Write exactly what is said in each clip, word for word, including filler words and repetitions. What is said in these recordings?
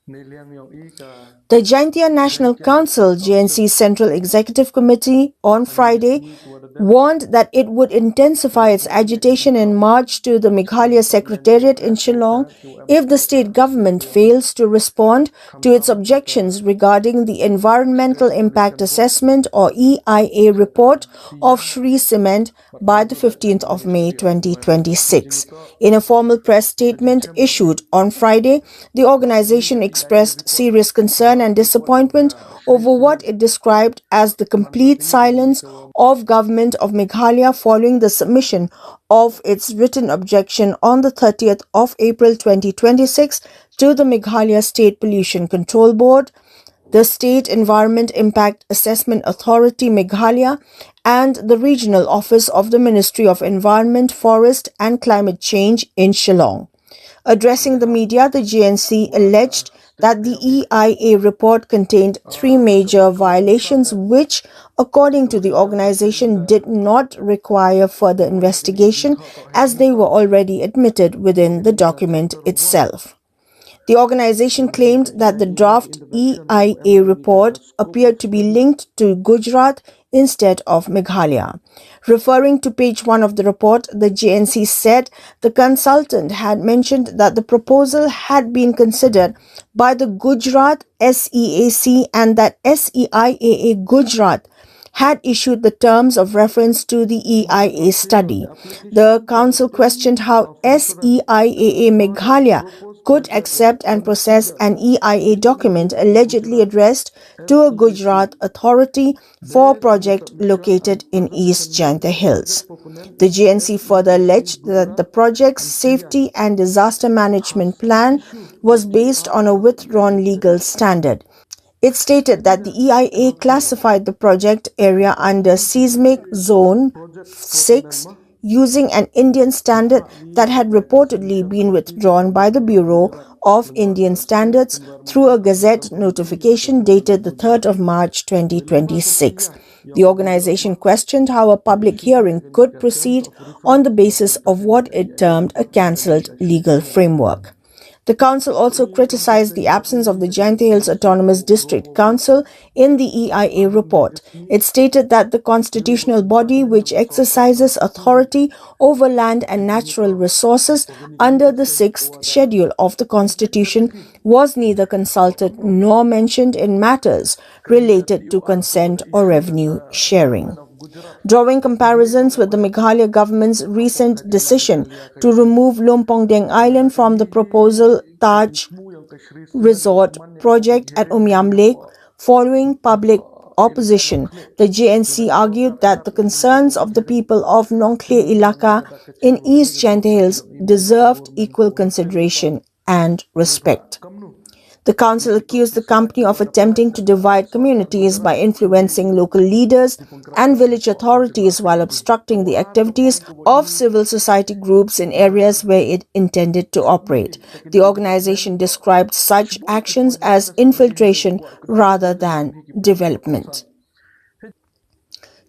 The Jaintia National Council, J N C Central Executive Committee, on Friday warned that it would intensify its agitation and march to the Meghalaya Secretariat in Shillong if the state government fails to respond to its objections regarding the Environmental Impact Assessment, or E I A, report of Shree Cement by the fifteenth of May twenty twenty-six. In a formal press statement issued on Friday, the organization expressed serious concern and disappointment over what it described as the complete silence of Government of Meghalaya following the submission of its written objection on the thirtieth of April twenty twenty-six to the Meghalaya State Pollution Control Board, the State Environment Impact Assessment Authority Meghalaya, and the Regional Office of the Ministry of Environment, Forest and Climate Change in Shillong. Addressing the media, the J N C alleged that the E I A report contained three major violations, which, according to the organization, did not require further investigation as they were already admitted within the document itself. The organization claimed that the draft E I A report appeared to be linked to Gujarat instead of Meghalaya. Referring to page one of the report, the J N C said the consultant had mentioned that the proposal had been considered by the Gujarat S E A C and that S E I A A Gujarat had issued the terms of reference to the E I A study. The council questioned how S E I A A Meghalaya could accept and process an E I A document allegedly addressed to a Gujarat authority for a project located in East Jaintia Hills. The J N C further alleged that the project's safety and disaster management plan was based on a withdrawn legal standard. It stated that the E I A classified the project area under seismic zone six using an Indian standard that had reportedly been withdrawn by the Bureau of Indian Standards through a gazette notification dated the third of March twenty twenty-six. The organization questioned how a public hearing could proceed on the basis of what it termed a cancelled legal framework. The council also criticized the absence of the Jaintia Hills Autonomous District Council in the E I A report. It stated that the constitutional body which exercises authority over land and natural resources under the sixth schedule of the constitution was neither consulted nor mentioned in matters related to consent or revenue sharing. Drawing comparisons with the Meghalaya government's recent decision to remove Lumpongdeng Island from the proposal Taj Resort project at Umiam Lake, following public opposition, the J N C argued that the concerns of the people of Nongkhlieh Elaka in East Jaintia Hills deserved equal consideration and respect. The council accused the company of attempting to divide communities by influencing local leaders and village authorities while obstructing the activities of civil society groups in areas where it intended to operate. The organization described such actions as infiltration rather than development.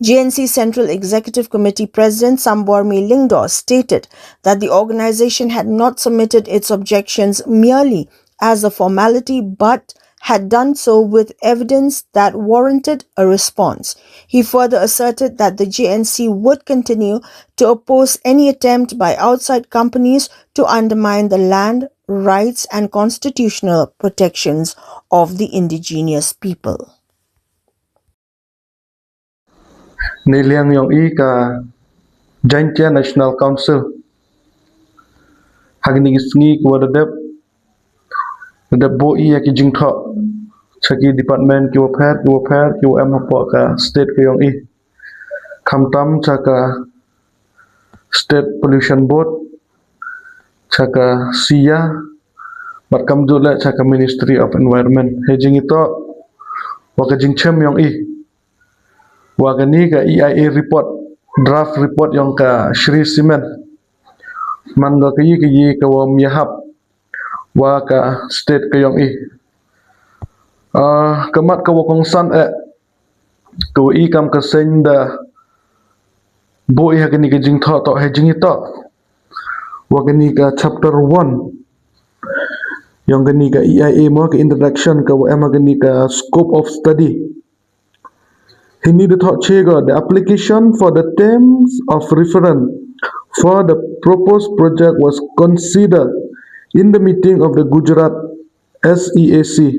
J N C Central Executive Committee President Sambormi Lyngdoh stated that the organization had not submitted its objections merely as a formality, but had done so with evidence that warranted a response. He further asserted that the J N C would continue to oppose any attempt by outside companies to undermine the land, rights, and constitutional protections of the indigenous people. Neiliang yong i ka Jaintia National Council. Hagni ki sngi ki wa dadep, dadep bo i ya ki jingthoh cha ki department ki wa pher, ki wa pher, ki wa em hapoh ka state ka yong i. Khamtam cha ka State Pollution Board, cha ka SIA, bad kamjooh le cha ka Ministry of Environment. Hei jingitoh wa ka jingchem yong i wa kani ka E I A report, draft report yong ka Shree Cement, man ka ka yi ka yi ka wa myahap wa ka state ka yong i. Ah, ka mat ka wa kongsan eh, ka wa i kam ka seng da bo i ha kani ka jingthoh toh hei jingitoh wa kani ka chapter one. yong kani ka E I A mo, ka introduction ka wa em ha kani ka scope of study. Hini da thoh che ko, the application for the terms of reference for the proposed project was considered in the meeting of the Gujarat S E A C.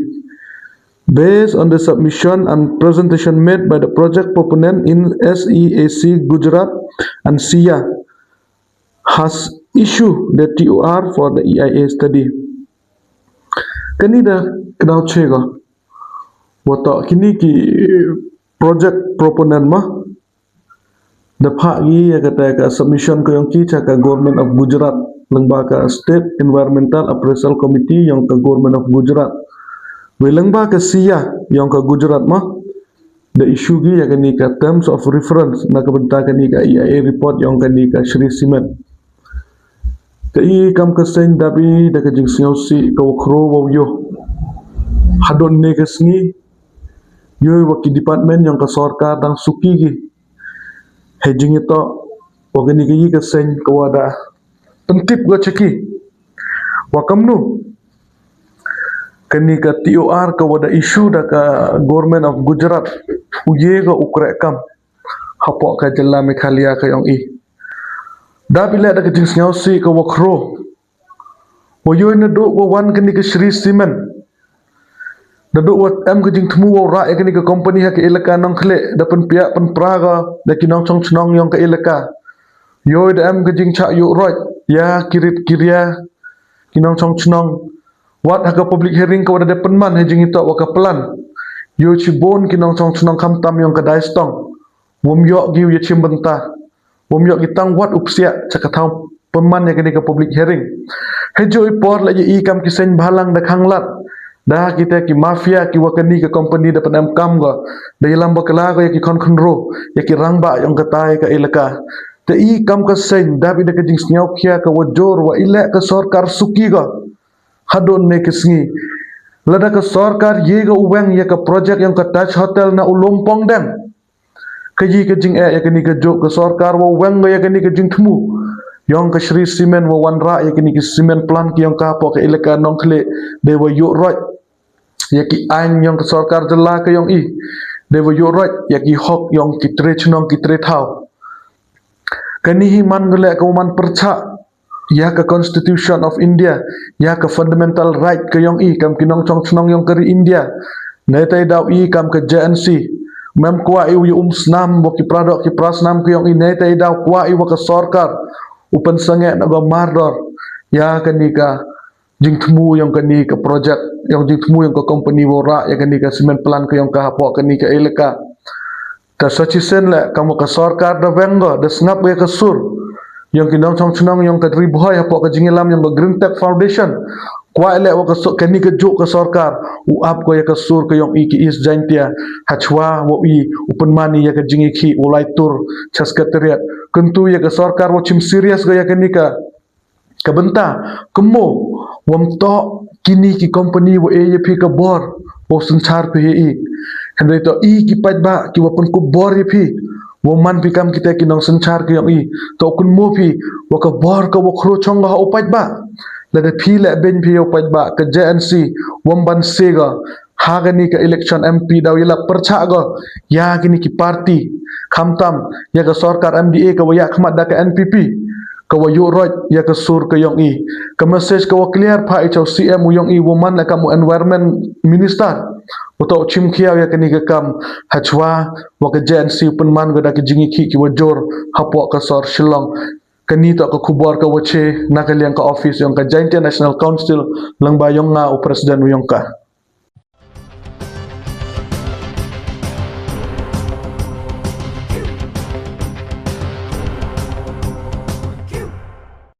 Based on the submission and presentation made by the project proponent in S E A C Gujarat and SIA has issued the T O R for the E I A study. Kani da kdaw che ko. Wa toh kini ki project proponent ma da phah ki ya kata ka submission ka yong ki cha ka Government of Gujarat, lyngba ka State Environmental Appraisal Committee yong ka Government of Gujarat. Wei lyngba ka SIA yong ka Gujarat ma da issue ki ya kani ka terms of reference na ka bynta kani ka E I A report yong kani ka Shree Cement. Ka i kam ka seng da bi da ka jingsngewsih ka wa khro wa u yo. Hadon ne ka sngi, yo wa ki department yong ka sorkar dang suki ki. Hei jingitoh wa kani ka i ka seng ka wa da pyntip ko cha ki wa kamnu kani ka T O R ka wa da issue da ka Government of Gujarat u ye ko u kreh kam hapoh ka jylla Meghalaya ka yong i. Da bi leh da ka jingsngewsih ka wa khro. Wa yo na du wa wan kani ka Shree Cement. Da du wa em ka jingthmu wa rah ya kani ka company ha ka elaka Nongkhleh, da pynpiah pynpra ka da ki nongchong chnong yong ka elaka. Yo da em ka jingchah yoh roi ya ki rit ki ria ki nongchong chnong. Wat ha ka public hearing ka wa da pynman ha jingitoh wa ka plan. Yo chibun ki nongchong chnong khamtam yong ka Daistong. Wom yoh ki u ya chim bynta. Wom yoh ki tang wat u psiah cha ka thaw pynman ya kani ka public hearing. Hei jo i por la ya i kam ki seng bhalang da khang lad da kita ki mafia ki wa kani ka company da pynem kam ko. Da ya lam bakla ko ya ki khon khon ro ya ki rangbah yong ka tai ka elaka. Te i kam ka seng da bi da ka jingsngewkhia ka wa jor wa i leh ka sorkar suki ko. Hadon ne ka sngi. Lada ka sorkar ye ka u weng ya ka project yong ka Taj Hotel na u Lumpong deng. Ka i ka jingeh ya kani ka juk ka sorkar wa weng ya kani ka jingthmu yong ka Shree Cement wa wan rah ya kani ka cement plant ki yong ka hapoh ka elaka Nongkhleh de wa yoh roi ya ki ain yong ka sorkar jylla ka yong i. De wa yoh roi ya ki hok yong ki tre chnong ki tre thaw. Kani hi man ko leh ka wa man pyrchah ya ka Constitution of India, ya ka fundamental right ka yong i kam ki nongchong chnong yong ka ri India. Neitei daw i kam ka J N C. Mem kwah i u ya um snam wa ki pradok ki prasnam ka yong i, neitei daw kwah i wa ka sorkar u pynsangeh na ka mardor ya kani ka jingthmu yong kani ka project, yong jingthmu yong ka company wa rah ya kani ka cement plant ka yong ka hapoh kani ka elaka. Ta sa chisien leh kam wa ka sorkar da weng ko, da sngap ya ka sur yong ki nongchong chnong yong ka Ri Bhoi hapoh ka jingialam yong ka Green Tech Foundation. Kwah leh wa ka so-, kani ka juk ka sorkar u ap ko ya ka sur ka yong i ki East Jaintia. Hachwa wa i u pynman i ya ka jingikhi u lai tur cha secretariat. Kyntu ya ka sorkar wa chim serious ko ya kani ka ka bynta, kynmo wom toh kini ki company wa e ya phi ka bor wa synchar phi ya i. Hynrei toh i ki paidbah ki wa pynkup bor ya phi, wa man phi kam kita ki nongsynchar ka yong i. Toh kynmo phi wa ka bor ka wa khro chong ka ha u paidbah. Lada phi leh beiñ phi ya u paidbah, ka J N C wom ban se ka ha kani ka election M P daw ya la pyrchah ko ya kini ki party, khamtam ya ka sorkar M D A ka wa ya khmat da ka N P P, ka wa yoh roi ya ka sur ka yong i. Ka message ka wa clear pha i cha u C M u yong i wa man la kam u environment minister. Wa toh chim khiaw ya kani ka kam hachwa wa ka J N C u pynman ko da ka jingikhi ki wa jor hapoh ka sor Shillong. Kani toh ka khubor ka wa che na ka liang ka office yong ka Jaintia National Council, lyngba yong nga u president u yong ka.